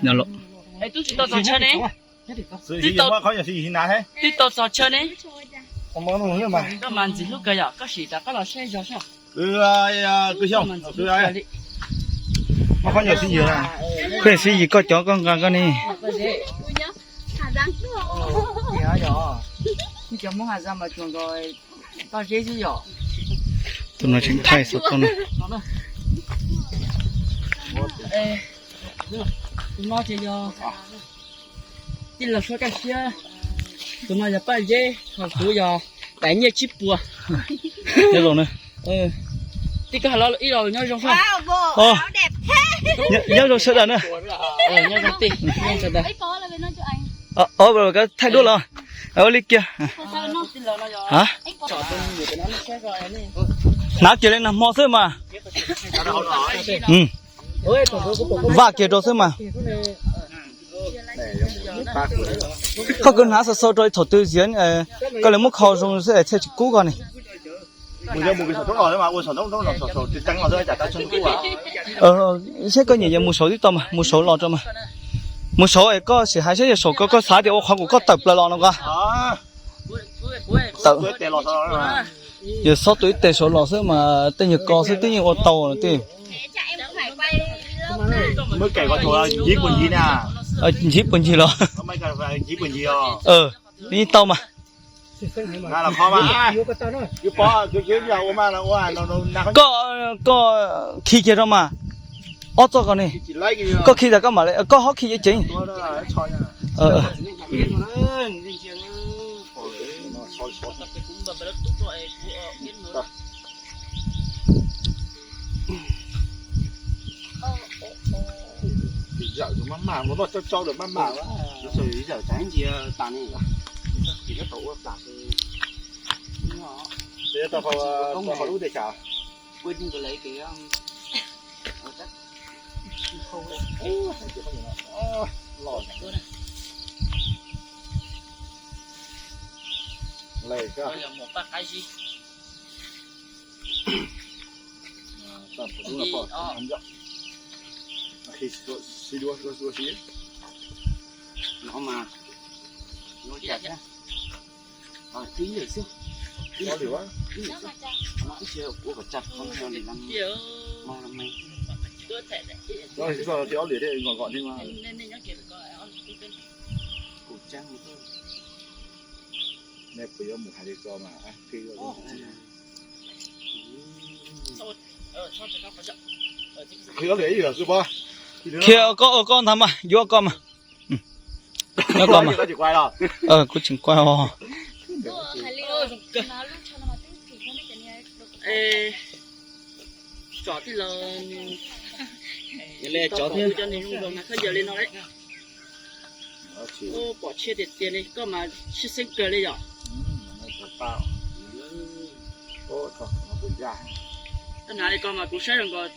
Tub tsis tau txog chaw ne. Tsis tau txog chaw ne. Koj mas ntxim hlub kawg yom, koj sim rov qab los saib zog soj. Kwv Xyooj, sib yig koj cov koj nqa koj ne. Cov Hmoob Has Zaj mas tsuas nkaus toj zeb xwb yom. Tus no tseem thaij xov tooj na. Tus no ces yog tij laug Suab Kaj Siab, tus no yog Paj Zeb, ho kuv yog Paj Nyiaj Tsib Puas. Tij koj hais los ib los nyob zoo soj. Nyob zoo sawv daws na. Nyob zoo tij, nyob zoo sawv daws. Thaij duab los ua li kiag. Hnav kiag li nag hmo xwb mas. Vaj kiag rau xwb mas. Koj kwv hnav xaus xaus rau thaum twg ziav koj li muab kho zoo xwb thiaj tsis kub koj ne. Saib koj nyiam yog mus saud tib tau mas, mus saud los rau mas. Mus saud es koj sim hais saib yog saum koj, koj xav tias ua qhov kuv koj tawm plaws los no ko. Yog xob tus ib teg saud los xwb mas tej nyuag ko xwb twb yeej ua tau no tij. Ntsib puas ncig los? Yeej tau mas. Koj, koj khi kiag rau mas. Ob txoj ko ne. Koj khi tas koj mam li, koj ho khi ceev. Khiav koj ua koj ntag mas, yuav koj mas. Nyob koj mas. Kuv tseem kuaj os. Tsom tij laug, cov neeg zoo zoo mas khaub ncaws li no lawm. Pom tsheb tiag tiag li, koj mas tshwj xeeb kawg li yom. Koj hnav li ko mas kuv saib zoo nkaus